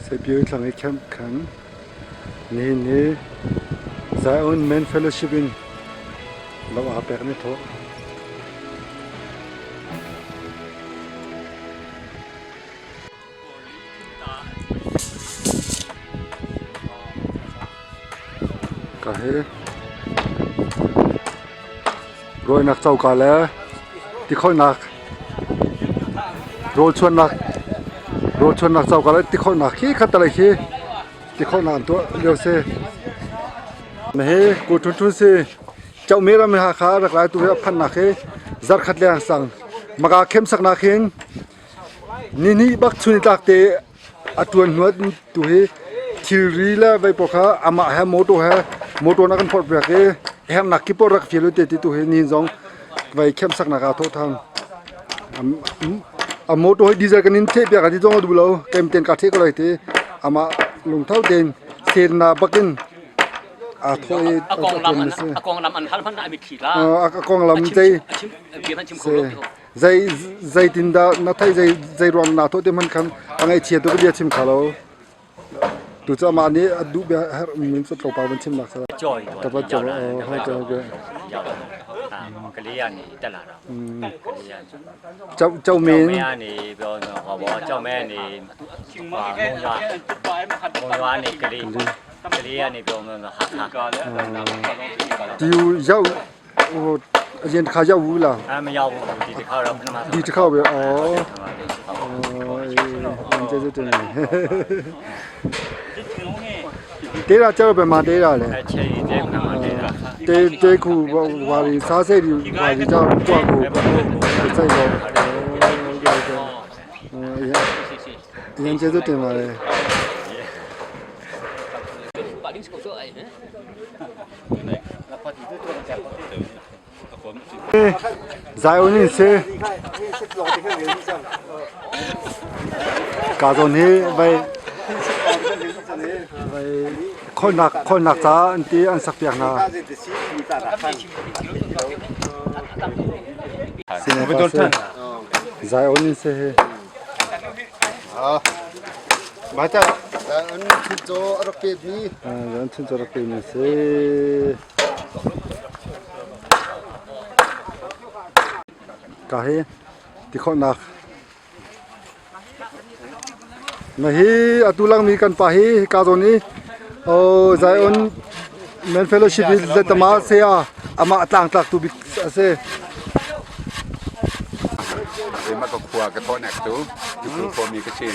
Saipiu thlang i camp khan nihin hi Zion Men Fellowship in lo aa pek ni thawh. Ka hi rawinak coka le tikholhnak rawlchuannak rawlchuannak coka le tikholhnak khi khattelei khi tikholhnak an tuah lio si. Hi Ku Htun Htun si Cohmi ram Hakha rak lai tu hi a phannak hi zarkhat leng sang maka khem saknak hin Nihnih bak chun tlak te a ṭuan hnuat tu hi thilri le vei pawl kha amah he motor he motor na kan phorh piak i hernak kip paoh rak fial u te ti tu hi nihin zong vei khemsaknak ah thawh than. A motor hi diesel kan in theh piak a ti zong a duh lo kem ten ka theh ko lai ti amah lungtho tein serna bakin aa thawh i A konglam an a konglam an hal hmanh ah a mitthli tla. A konglam zei A chim bia hmanh chim kho lo ti ko. Zei zeitindah na theih zei zei ruang naa thawh ti hmanh khan a ngaihchia tuk i bia chim kha lo. Tucaah mah nih a duh bia herh min cu tlawmpal van chimnak sa. Ka va caw okay okay. Chau chau min. Tiu yau အရင်တစ်ခါရောက်ဘူးလား အဲမရောက်ဘူးဒီတစ်ခါတော့ပထမဆုံး ဒီတစ်ခါပဲဩဩကျေးဇူးတင်တယ်တေးတာကျတော့ဘယ်မှာတေးတာလဲ အချိန်ကြီးပထမတေးတာ တေးတေးခုဟွာဒီစားစိတ်ဒီဟွာဒီကြောက်ကြွကိုစိတ်တော့ဟုတ်ကဲ့ဟုတ်ကဲ့အရင်ကျေးဇူးတင်ပါတယ် Zion in si. Ka zawn hi vai vai kholnak kholnak ca an ti an sak piak hna. Zion in si hi. Mata an thil a rak pe mi. An thil rak pe mi si. Ka hi tikhawhnak na hi atu langmi kan pa hi hika zawn i oh Zion Men Fellowship hi zetama saya amah tlangtlak tu bik a si. Keimah ka khua ka thawhnak cu Tikhul khuami ka si.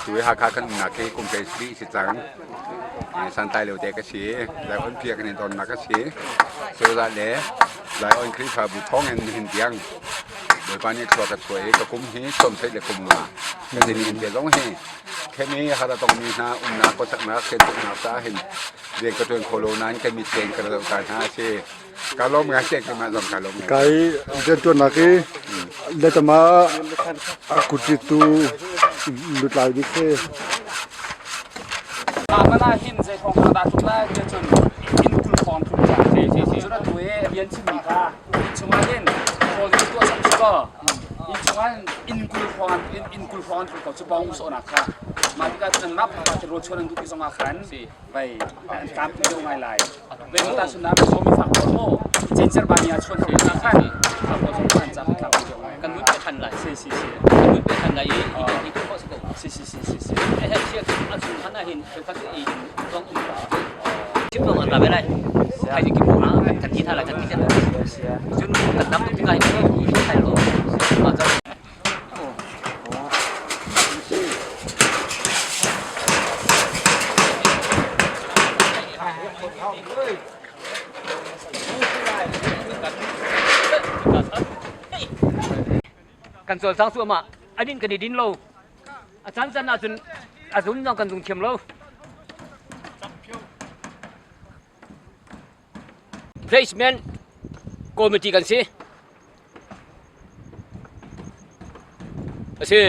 Tu hi Hakha kan umnak hi kum 32 si cang. Santlai lo te ka si. Zion pia kan in tonnak ka si. Cozah le Zion Khrihfabu thawng in nihin tiang Bawipa nih thlua ka chuah i ka kum hi sawmsarih le kum nga ka si nihin te zong hi khemi har a tongmi hna umnak khuasaknak siantuknak caah hin rian ka ṭuan kho lo nain ka mit tein ka zoh ta hna a si. Ka lawm ngai te keimah zong ka lawm ngai. Kai rianṭuannak i letama a kutrit tu lutlai bik si. Mah hin zei thawng kha dah tluk lai tiah cun inn 20 hrawng tluk cang. Cun atu i rian chimmi kha inn chungah hin rawl in tuah cang si kaw inn chungah hin inn 20 hrawng inn 20 hrawng an tluk ko cu bawng sawhnak kha. Mah tikah cun anmah phak ah rawl chuan an duh ti zongah khan vei an tlamtling deuh ngai lai. Vei mu ta sun ah mizaw mi fak pawl mu cencer ba ni ah chuan hau na khan fak pawl zong an ca kan tlamtling deuh ngai. Kan lut pe than lai. Si si si. Kan lut pe than lai i i i khawh si ko. Si si si si si. Eh he chia a chung han ah hin cheukhat i zong um ta. Chim zong an ra ve lai. Thai ki mu ha kan thi tha lai kan thi tha. Cun kan dam tuk tikah hin i thai lo. Ma cho. Kan cawlcang cu amah a din kan i din lo. A caan caan ahcun a zun zong kan zung thiam lo. Placement committee kan si. A si.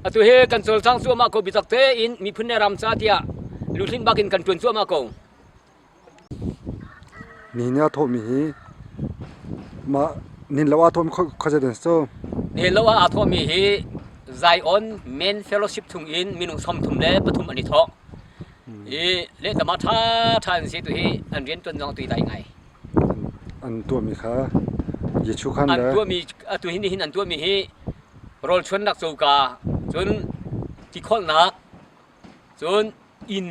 Atu hi kan cawlcang cuahmah ko biatak tein miphun le ram ca tiah luhlinh bak in kan ṭuan cuahmah ko. Nihin ah thawhmi hi mah nin lo ah thawhmi khuazei dan si cu? Nihin lo ah aa thawhmi hi Zion Men Fellowship chung in minung 33 an i thawh. I lehtama ṭha ṭha an si tu hi an rian ṭuan zong tui dai ngai. An tuahmi kha Jesuh khan An tuahmi atu hi nihin an tuahmi hi rawlchuannak coka cun tikholhnak cun inn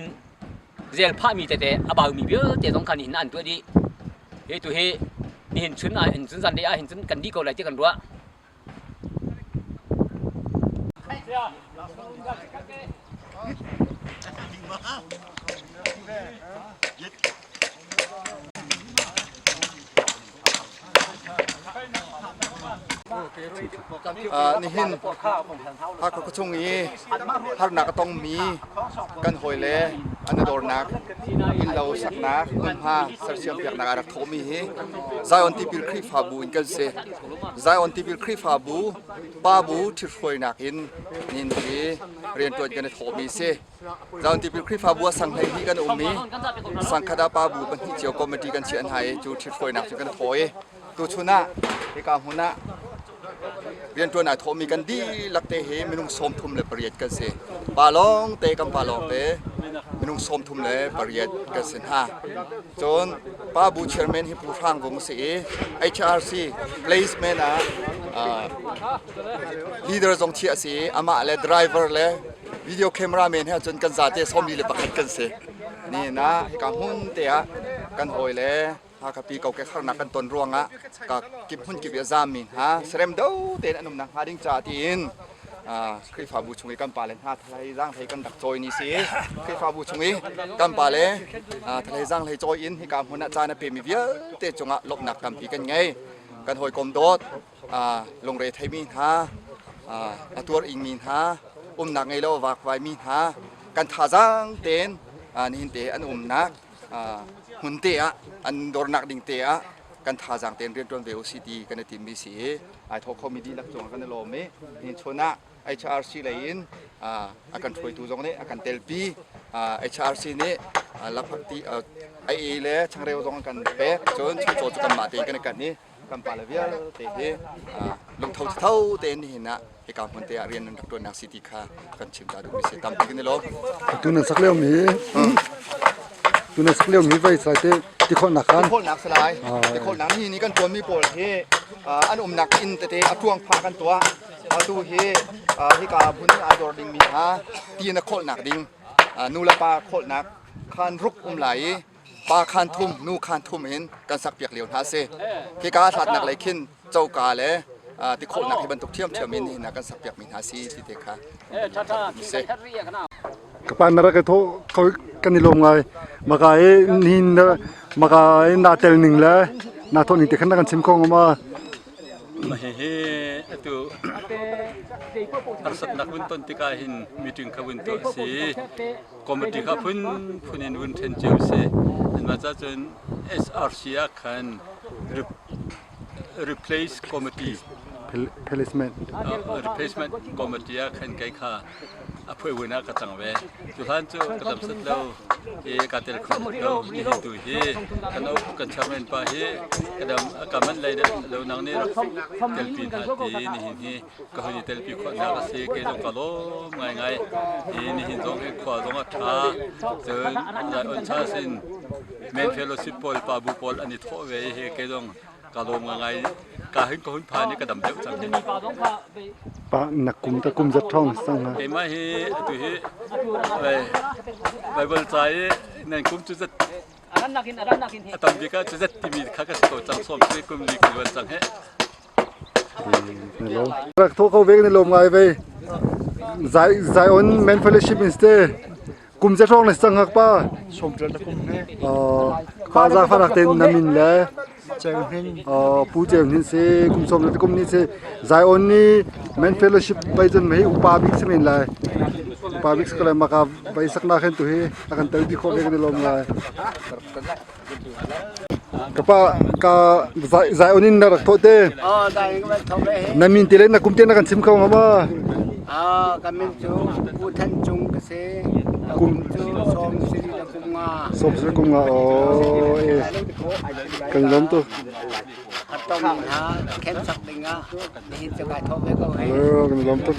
zel phahmi tete a baumi vialte zong kha nihin an tuah dih. Hi tu hi nihin chun ah hin cun zanlei ah hin cun kan dih ko lai ti kan ruah. Nihin Hakha khuachung i harnak a tongmi kan hawile an i dornak innlo saknak hmunhma sersiampiaknak a rak thawhmi hi Zion Tipil Khrihfabu in kan si. Zion Tipil Khrihfabu pa bu ṭhithruainak in nihin hi rianṭuan kan i thawhmi a si. Zion Tipil Khrihfabu ah sang 12 kan um i sangkhat ah pa bu pahnih cio committee kan chiah hna i cu ṭhithruainak cu kan thawh i tuchun ah hika hmun ah rianṭuan ai thawhmi kan dihlak te hi minung 38 kan si. Pa lawng te kan pa lawng te minung 38 kan si hna. Cun pa bu chairman hi Pu Hrang Vung a si i HRC placement ah leader zong thiah a si i amah le driver le video camera men he cun kan zate 41 kan si. Nihin ah hika hmun te ah kan hawi le Hakha kokek harnak kan ton ruangah ka kip hmun kip i a zaammi hna serem do tein an umnak hnga ding caah tiin Khrihfabu chung i kan pale hna thalei zaanghlei kan rak cawi ni si. Khrihfabu chung i kan pale thalei zaanghlei cawi in hika hmun ah caan a pemi vialte cungah lawmhnak tampi kan ngei. Kan hawikom dawt lungre theimi hna, a tuar ingmi hna, umnak ngei lo vakvaimi hna kan thazaang tein nihin te an umnak hmun te ah an dornak ding te ah kan thazaang tein rianṭuan ve usih ti kan i timmi si i ai thawk khomi dihlak cungah kan i lawm i nihin chun ah HRC lei in a kan hruaitu zong nih a kan telpi. HRC nih laphakti a ei le changreu zong an kan pek, cun chuncaw cu kanmah tein kan i kanh i kan pale vialte hi lungtho tho tein nihin ah hika hmun te ah rian an rak ṭuannak si ti kha kan chim ta duhmi si. Tampi kan i lawm. Tu nan sak lio mi tu nan sak lio mi vai sai te tikhawlnak khan Tikhawlnak si lai. Tikhawlnak ni ni kan tuanmi pawl hi an umnak inn tete a tuang pha kan tuah. Atu hi hika hmun i aa dor dingmi hna ti na khawlnak ding nu le pa khawlnak khan ruk um lai i pa khan thum nu khan thum in kan sakpiak lio hna si. Hika hlatnak lei khin coka le tikhawlnak hi bantuk ṭhiamṭhiam in nihin ah kan sakpiakmi hna si ti te kha si. Ka pa na rak i thawh kho kan i lawm ngai. Maka i nihin maka i na tel ning le na thawh ning te khan na kan chim kho hnga ma? Hihi atu harsatnak vun ton tikah hin meeting kha vun tuah a si. Committee kha phunphun in vun ṭhen cio a si. Anmah ca cun SRC ah khan replace committee Replacement. Replacement committee ah khan kei kha a phuai ah ka cang ve. Cu hlan cu ka dam set lo i ka tel kho set lo. Nihin tu hi kan kan chairman pa hi ka dam ka man lei lo nang nih rak telpi hna ti nihin hi ka hun i telpi khawhnak a si. Kei zong ka lawm ngaingai. I nihin zong hi khua zong a ṭha. Cun lai on cha sin men fellowship pawl pa bu pawl an i thawh ve hi kei zong ka lawm ngai. Ka hin ka hun phan i ka dam deuh cang hi. Pa na kum ta kum zat thong sang na. Keimah hi atu hi Bible ca i nan kum cu zat a tam bik ah cu zat timi kha ka si ko cang sawm si kum li ka luan cang he. Rak tho ko ve ni lom ngai ve. Zai Zion Men Fellowship in ste Kum ze hrawng na si cang ngak pa? Sawmṭel na kum he. Pa za fanak ten na min le Ceu Hnin. Pu Ceu Hnin si kum sawm le kum ni si Zion ni Men Fellowship bai cun mei upa bik si men lai. Upa bik si ko lai maka bai sakna khen tu hi a kan tel bi khawh ve kan i lawm lai. Ka pa ka Zion in na rak thawh te. Na min te le na kum te na kan chim kho nga ma? Ka min cu Pu Than Cung ka si. Kum cu 75. 75. Oh, eh. Kan lawm tu. tongmi hna camp sak ding ah nihin cu kai thawh ve ko hei. Kan lawm tuk.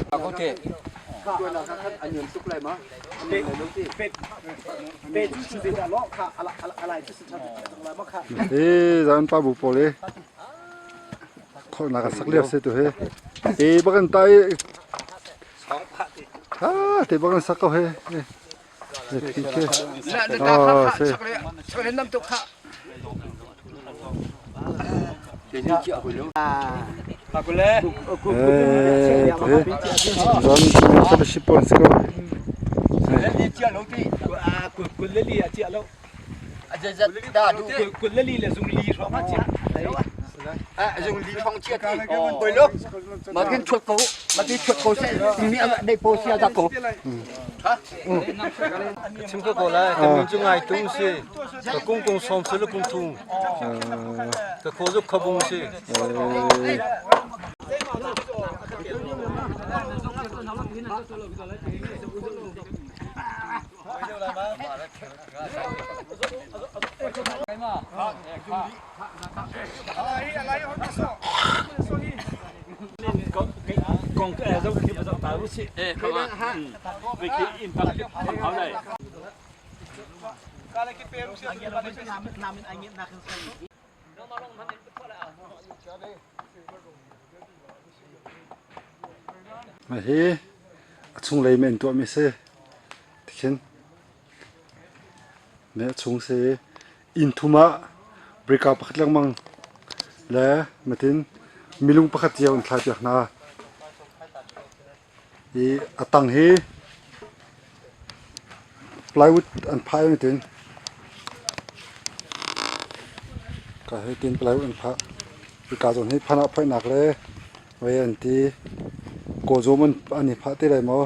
Hi zan pa bu pawl hi kholnak an sak lio si tu hi. Hi bak an tai ha te bak an sak ko hi. Oh, si. Eh, tu hi zan fellowship pawl an si ko. Chim ko ko lai ka min cu ngai tung si ka kung kung som si le kung thung ka kho zu khabung si. Mah hi a chunglei men tuahmi si. Tikhin me a chung si inn thum ah breaker pakhat lengmang le matin milung pakhat cio an thlai piak hna. I a tang hi plywood an phah i tin ka hi tin plywood an phah. Hika zawn hi phanah phoihnak le vei an ti. Kawlzawm an i phah te lai maw?